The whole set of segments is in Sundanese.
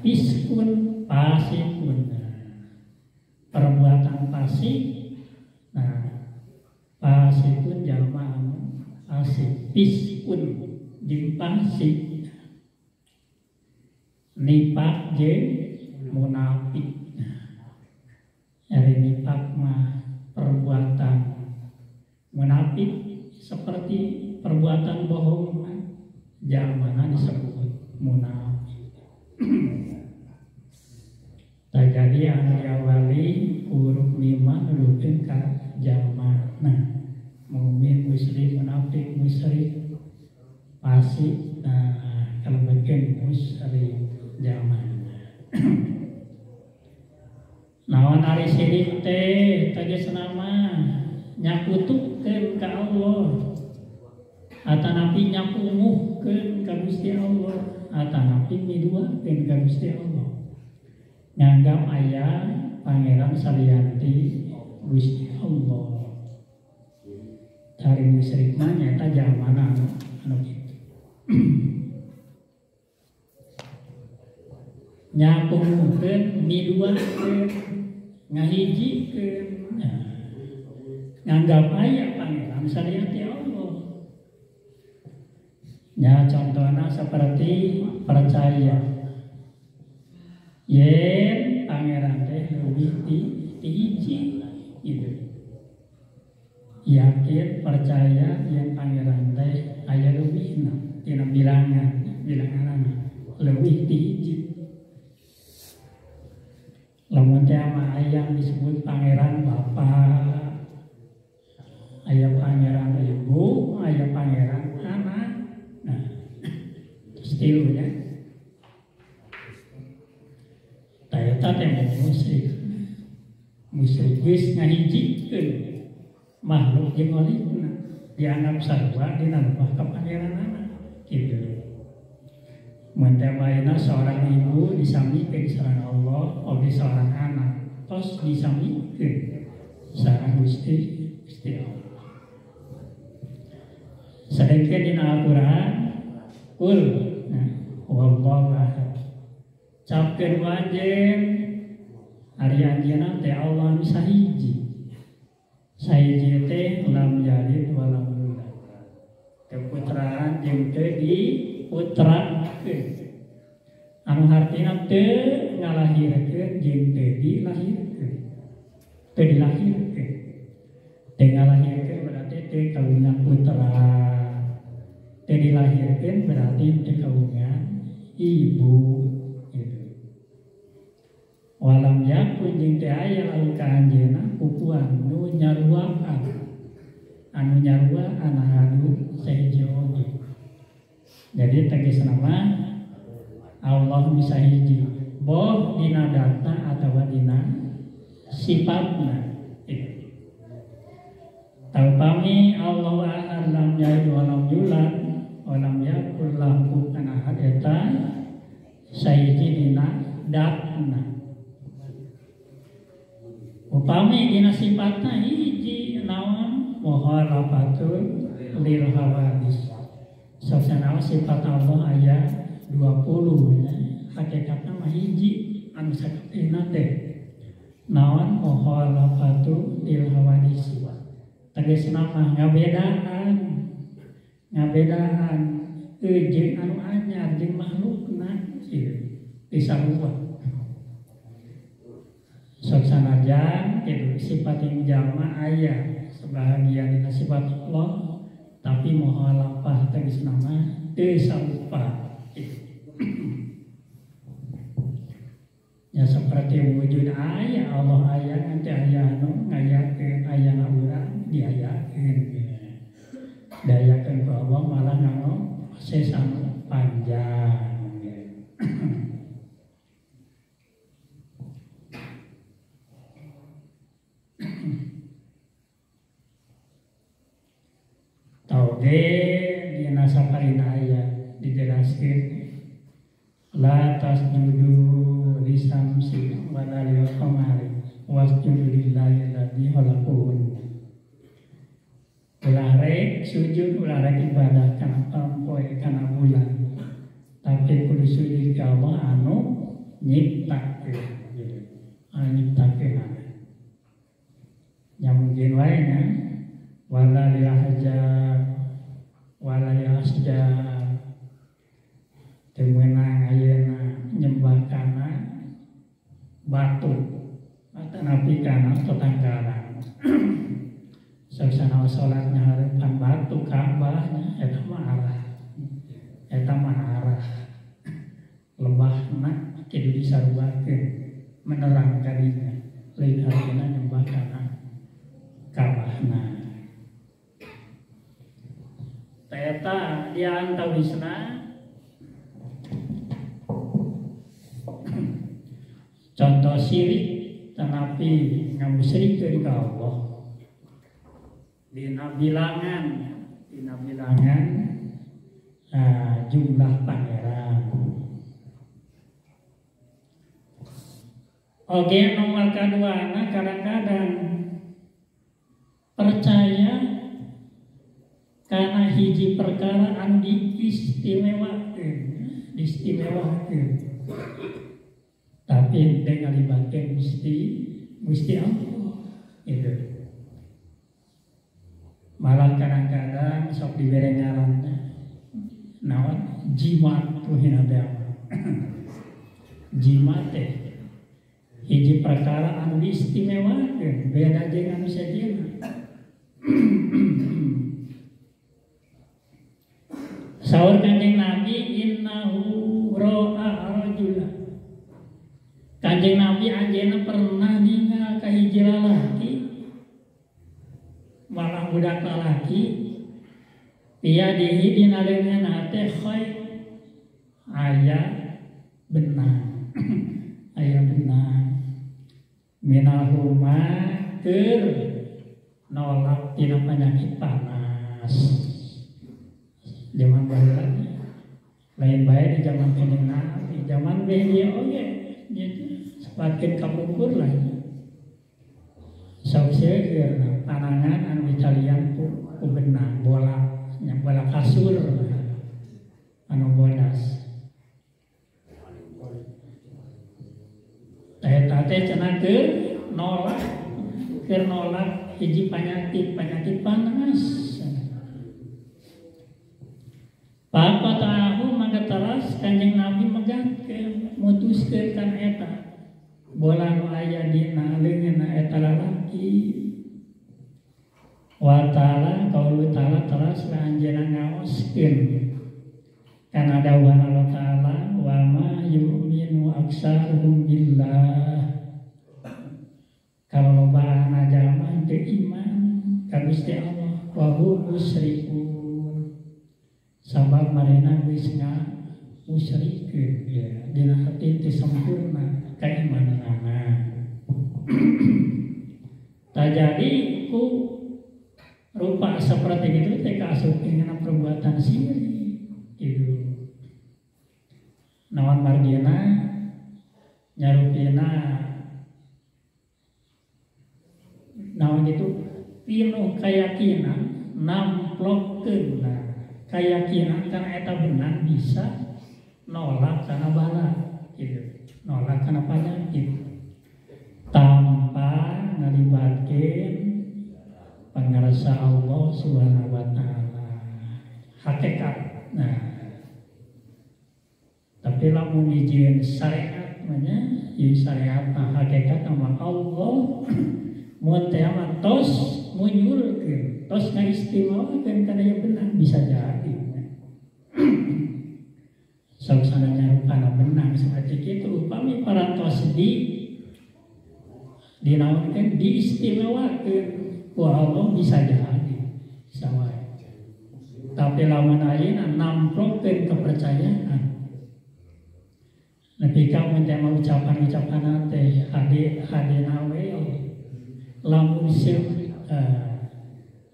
Fiskun fasikun, perbuatan fasik. Nah, fasikun jalma anu fasik, fiskun jeung fasik, nifak jeung munafik. Ari nifak mah perbuatan munafik seperti perbuatan bohong, jalmana disebut munafik. Terjadi anu diawali huruf mimah nuduhkeun ka jalma. Nah, mukmin, musyrik, munafik, musyrik, fasik, nah kalebetkeun musyrik jalma. Naon ari syirik teh tegasna mah nyakutukeun ka Allah, atanapi nyakumuhkeun ka Gusti Allah, atanapi miduakeun ka Gusti Allah. Nganggap aya pangeran salianti Gusti Allah. Dari musyrik mah nyata jalmana anu kitu. Nyakumuhkeun, miduakeun, ngahijikeun, nganggap aya pangeran salianti Allah. Ya contohnya seperti percaya yen pangeran teh leuwih ti hiji gitu. Yakin percaya yen pangeran teh aya leuwihna tina bilangan bilanganana leuwih ti hiji. Lamun teh mah aya disebut pangeran bapa, aya pangeran ibu, aya pangeran anak. Nah, terus tilunya eta teh musyrik. Musyrik geus ngahijikeun makhluk jeung walikna, dianggap sarua dina lebah ka pangeranana kitu. Mun teh maena seorang ibu disamikeun sareng Allah, oge seorang anak tos disamikeun sareng Gusti Gusti Allah. Sedengkeun dina Al-Qur'an, qul wallahu ahad. Capkeun anjeun ari anjeunna teh Allah nu sahiji. Sahiji teh lam yalid wa lam yulad. Keputraan jeung teu diputrakeun. Anu hartina teu ngalahirkeun jeung teu dilahirkeun. Teu dilahirkeun. Teu ngalahirkeun berarti teu kagungan putra. Teu dilahirkeun berarti teu kagungan ibu. Walam yakun jeung teu aya lahu ka anjeunna kukuan nu nyaruaan, anu nyaruaan ahadun sahiji oge. Jadi tegasna mah Allah bisa hiji boh dina data atawa dina sifatna. Taupami Allah ahad lam yalid wa lam yulad wa lam yakul lahu kufuwan ahad eta sahiji dina datna. Upami dina sifatna hiji naon mukhalafatul lil hawadis. Sok sifat Allah aya 20 nya, hakikatna mah hiji anu sakatehna teh naon mukhalafatul lil hawadis. Tegasna mah ngabedaan, ngabedaan jeung anu anyar jeung makhlukna kieu disarua. Sok sanajan kitu sifat yang jalma aya sebahagian dina sifat Allah, tapi muhalafah tegasna mah teu sarupa. Ya seperti wujud aya Allah aya nanti aya anu ngayakeun ayana urang diayakeun. Diayakeun ku Allah malah nganggo proses anu panjang. Tauge dina saparina aya dijelaskeun la tasjudu lisamsi wala lil qamari wasjudu lillahi alladzi khalaqahun. Ulah rek sujud, ulah rek ibadah kana pampoe kana bulan, tapi kudu kudu sujud ka Allah anu nyiptakeun gitu. Anu nyiptakeun. Ya mungkin wae nya wala lil hajar wala lil asjar teu meunang ayeuna nyembah kana batu atanapi kana tetanggalan. Saksana salat nyahareupan batu Ka'bah nya eta mah arah. Eta mah arah lebahna kitu disaruakeun menerang kadinya lain artina nyembah kana Ka'bahna. Eta diantawisna contoh syirik tetapi ngamusyrikeun ka Allah. Dina bilangan jumlah pangeran. Oke, nomor kaduana kadang-kadang percaya karena hiji perkara anu diistimewakeun, diistimewakeun. Tapi teu ngalibatkeun Gusti Allah gitu. Malah kadang-kadang sok dibere ngaranna naon jimat tuh hina teh. Jimat teh hiji perkara anu diistimewakeun beda jeung anu sejenna. Saur Kanjeng Nabi innahu ra'a rajula. Kanjeng Nabi anjeunna pernah ningal ka hiji lalaki malah budak lalaki piadihi dina leungeunna teh khair aya benang aya benang minalhuma keur nolak tina penyakit panas. Zaman baheula lain bae di zaman Kanjeng Nabi, zaman bae oge sapakeun kapungkur lah. Sok seueur panangan anu dicalian ku benang bola, nya bola kasur anu bodas. Eta teh cenah keur nolak hiji penyakit panas. Faqata'ahu maka teras Kanjeng Nabi megatkeun mutuskeun kana eta bola nu aya dina leungeunna eta lalaki. Wa ta'ala qaulu ta'ala teras anjeunna ngaoskeun kana dawuhan Allah ta'ala wa ma yu'minu aksaruhum billah. Kalau lobaana jalma teu iman ka Gusti Allah wa hum musyrikun. Sabab marena geus ngamusyrikeun ya dina hati teu sempurna keimananana. Tajadi ku rupa seperti itu teh kaasup kana perbuatan syirik gitu. Naon margina nyarupina naon itu pinuh keyakinan namplokeun nah keyakinan karena eta benang bisa nolak karena bala gitu, nolak karena penyakit tanpa ngalibatkeun pangarsa Allah Subhanahu wa taala hakikat. Nah, tapi lamun dijieun syariat mah nya ieu syariat mah hakikat sama Allah mun teh mah tos munyulkeun tos ngaistimewakeun kana ieu benang bisa jadi. Sok sananya rupana benang seperti kitu upami parantos di dinaonkeun diistimewakeun ku Allah bisa jadi sawae. Tapi lamun ayeuna namplokeun kepercayaan nepi ka mun teh ucapan-ucapan teh hade hadena we lamun seuk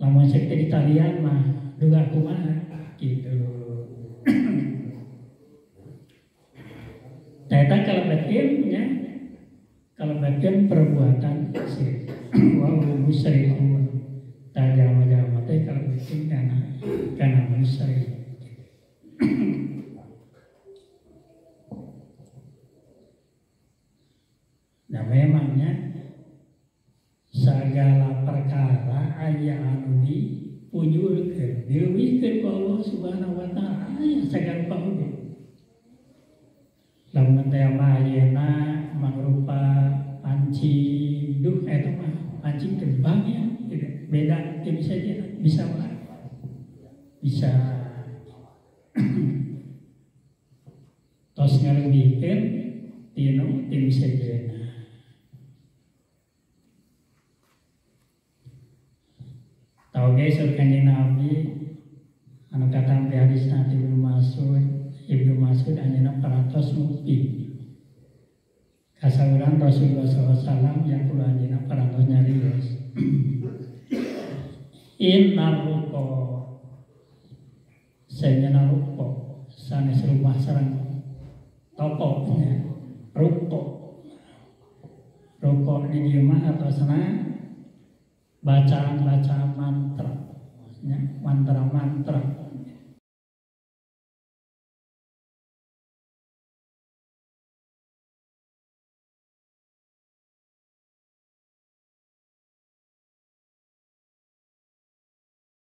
lamun seuk teh ditalian mah duga kumaha gitu. Eta kalebetkeun nya kalebetkeun perbuatan syirik. Wa musyrikun. Tah jalma-jalma teh kalebetkeun kana musyrik. Nah memangnya segala perkara aya anu dipunjulkeun, dileuwihkeun ku Allah Subhanahu wa taala aya sagala rupa oge. Lamun teh mah ayeuna mangrupa pancing duh eta mah pancing terbang ya, gitu. Beda teu bisa aja, bisa wae. Bisa tos ngaleuwihkeun tinu teu bisa aja. Tau ge saur Kanjeng Nabi anu katampi hadisna ti Ibnu Mas'ud, Ibnu Mas'ud anjeunna parantos nguping. Kasauran Rasulullah sallallahu alaihi wasallam yaqulu anjeunna parantos nyarios. Inna ruqa sanyana ruqa sanes rumah sareng toko nya ruqa. Ruqa di dieu mah artosna bacaan-bacaan mantra, ya, mantra-mantra.